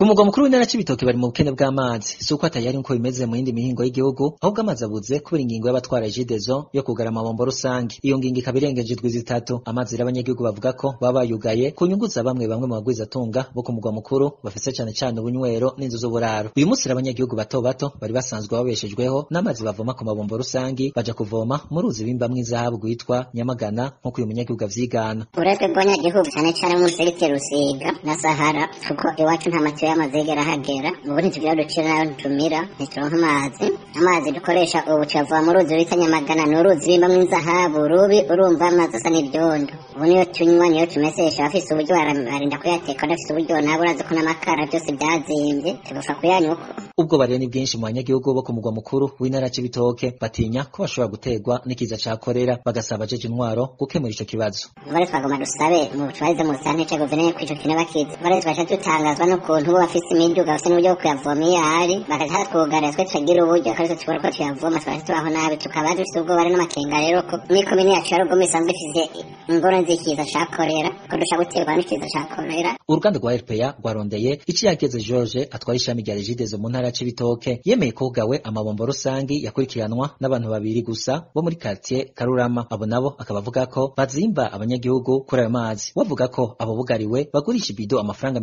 Umugwa mukuru w'intara c'Ibitoke bari mu bukene bw'amazi. Si uko atayari nkuko bimeze mu yindi mihingo y'igihugu, ahubwo amazi abuze kubera ingingo y'abatwara Regideso yo kugara amabombo rusange. Iyo ngingo ikaba irengeje indwi zitatu. Amazi rero abanyagihugu bavuga ko baba bayugaye ku nyungu za bamwe bamwe mu bagwizatunga bo ku mugwa mukuru bafise cane cane ubunywero n'inzu z'uburaro. Uyu musi rero abanyagihugu bato bato bari basanzwe babeshejweho n'amazi bavoma ku mabombo rusangi baja kuvoma mu ruzi bimbamwo izahabu rwitwa Nyamagana, nk'uko uyu munyagihugu avyigana. Uretwe bw'abanyagihugu cane cane mu segiteri Rusiga na Sahara, kuko iwacu nta matiyo y'amazi yigera ahagera. Ubu ntitugira ducira nayo ntitumira, ntituronka amazi. Amazi dukoresha ubu tuyavoma mu ruzi bita Nyamagana, ni uruzi bimbamwo inzahabu rubi, urumva amazi asa n'ivyondo. Ubu niyo tunywa, niyo tumesesha. Abafise uburyo barinda kuyateka, abadafise uburyo nabo urazi ko n'amakara vyose vyazimvye, tugapfa kuyanywa uko. Ubwoba rero ni bwinshi mu banyagihugu bo ku mugwa mukuru w'intara c'Ibitoke, batinya ko bashobora guterwa n'ikiza ca korera, bagasaba abajeje intwaro gukemura ico kibazo. Bare twagoma dusabe mu tubarize mu sante ca guverinoma ko ico kintu bakizi. Bare twaca dutangazwa n'ukuntu bo bafise imiduga, bafise n'uburyo bwo kuyavoma iyo ari, bakaca batwugara twe tutagira uburyo, akaba aritwe tubura uko tuyavoma, tukaca tubaho nabi, tukaba dufise ubwoba rero n'amakenga rero ko muri komine yacu ya Rugombo isanzwe ifise ingorane z'ikiza ca korera, ko dushobora guterwa n'ikiza ca korera. Uruganda rwa RPA rwarondeye Iciyageze George atwara ishami rya Regideso mu ntara c'Ibitoke, yemeye ko hugawe amabombo rusangi yakurikiranwa n'abantu babiri gusa bo muri quartier Karurama. Abo nabo akaba avuga ko bazimba abanyagihugu kuri ayo mazi. Bavuga ko abo bugariwe bagurisha ibido amafaranga